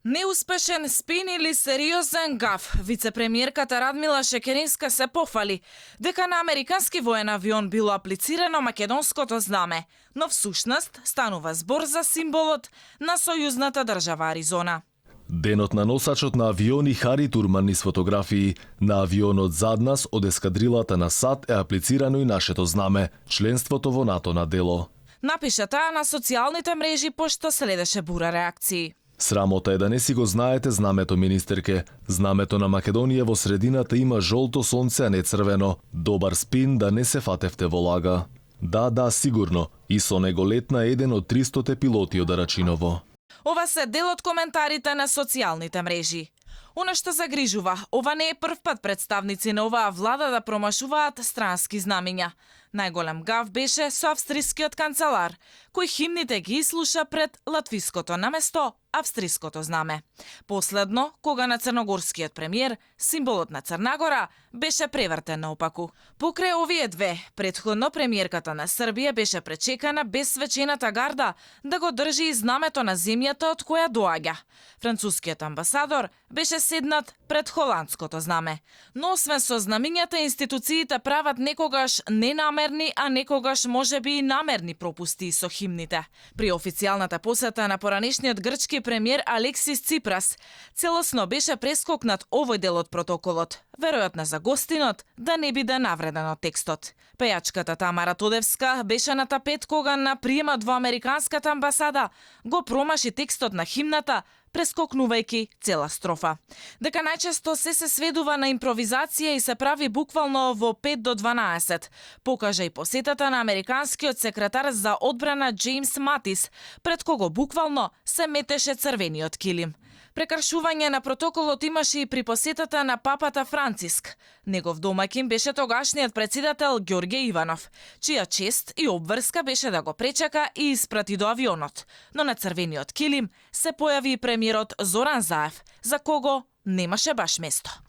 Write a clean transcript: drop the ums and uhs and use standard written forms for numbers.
Неуспешен спин или сериозен гаф, вице-премиерката Радмила Шекеринска се пофали дека на американски воен авион било аплицирано македонското знаме, но всушност станува збор за символот на сојузната држава Аризона. Денот на носачот на авиони Хари Турман низ фотографии. На авионот зад нас од ескадрилата на САД е аплицирано и нашето знаме, членството во НАТО на дело. Напиша таа на социјалните мрежи пошто следеше бура реакции. Срамота е да не си го знаете знамето, министерке. Знамето на Македонија во средината има жолто сонце, а не црвено. Добар спин да не се фатевте во лага. Да, сигурно. И со него летна еден од 300 пилоти од Арачиново. Ова се дел од коментарите на социјалните мрежи. Оно што загрижува, ова не е прв пат представници на оваа влада да промашуваат странски знамиња. Најголем гав беше со австрискиот канцелар, кој химните ги изслуша пред латвиското наместо австриското знаме. Последно, кога на црногорскиот премиер, символот на Црна Гора, беше превртен наопаку. Покрај овие две, претходно премиерката на Србија беше пречекана без свечената гарда да го држи и знамето на земјата од која доаѓа. Францускиот амбасадор беше седнат пред холандското знаме. Но освен со знамињата, институциите прават некогаш ненамерни, а некогаш можеби и намерни пропусти со химните. При официјалната посета на поранешниот грчки премиер Алексис Ципрас, целосно беше прескокнат овој дел од протоколот, веројатно за гостинот да не биде навреден од текстот. Пејачката Тамара Тодевска беше на тапет кога на приемот во американската амбасада го промаши текстот на химната, прескокнувајќи цела строфа. Дека најчесто се сведува на импровизација и се прави буквално во 5 до 12, покажа и посетата на американскиот секретар за одбрана Джеймс Матис, пред кого буквално се метеше црвениот килим. Прекршување на протоколот имаше и при посетата на папата Франциск. Негов домаќин беше тогашниот претседател Ѓорѓе Иванов, чија чест и обврска беше да го пречека и испрати до авионот. Но на црвениот килим се појави и премиерот Зоран Заев, за кого немаше баш место.